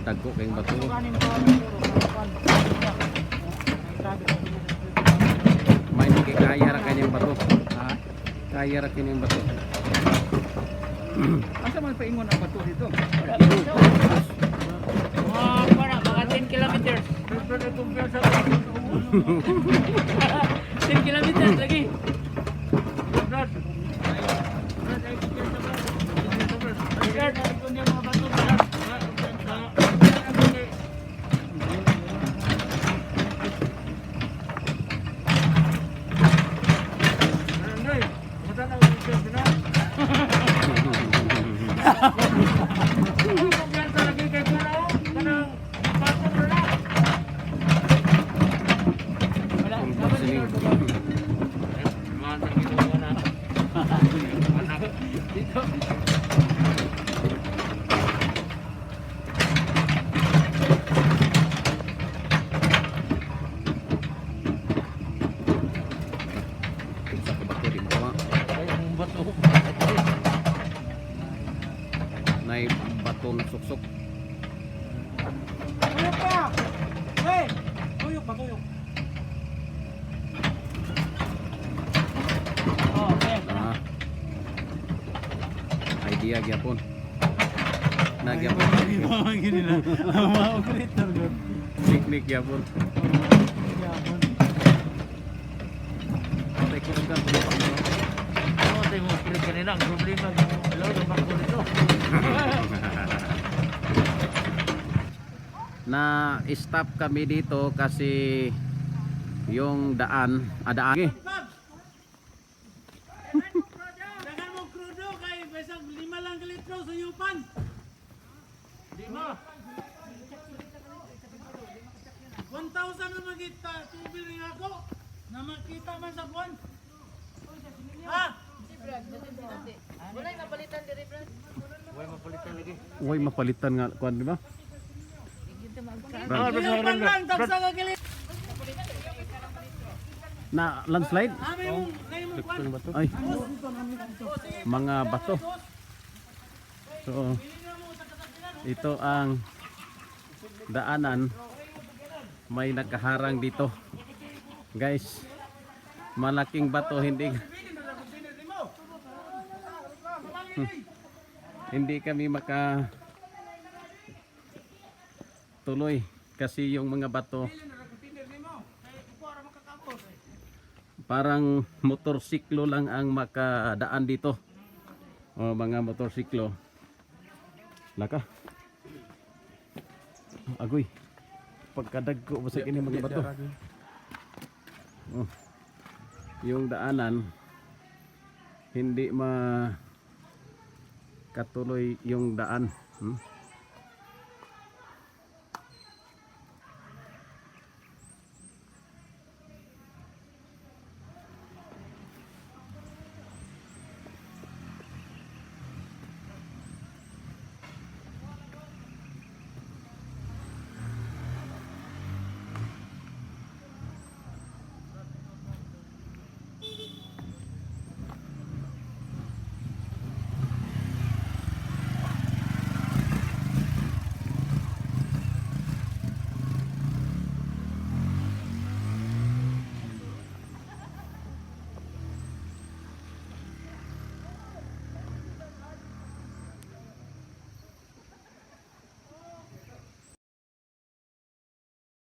Dagko kayong bato. May hindi kaya ra kanyang bato. Ha? Kaya ra kanyang bato. Asa man paingon ang bato dito? Mga para, mga 10 kilometers. 10 kilometers lagi. Wala. Ang sining. Dito. Sa ka bato di makuha. Nay bato na suksok. Tuyok pa! Hey! Tuyok ba, tuyok? Oh, okay. Ah. Idea gyapon. Na gyapon. Mga operator gud. Picnic gyapon. Gyapon. Patay ko ka. Oh, tayo mo operate kanina. Ang problema, hello, lumakbo dito. Na stop kami dito kasi yung daan, daan. Okay. Dagan mo krudo kay besang 5 lang ka litro sa yupan. Lima. 1,000 na magita tubil rin ako. Na makita man sa buwan. Ha? Uy, mapalitan nga kuan, di ba? Brad. Yupan lang tagsa ka kili. Na landslide? Ami mong nay mong kuan. Ay. Mga bato. So, ito ang daanan. May nakaharang dito. Guys, malaking bato, hindi hindi kami maka tuloy kasi yung mga bato, parang motorsiklo lang ang makadaan dito. O, mga motorsiklo. Laka. Agoy. Pagkadagko ba sa kini mga bato? Oh. Yung daanan, hindi ma katuloy yung daan.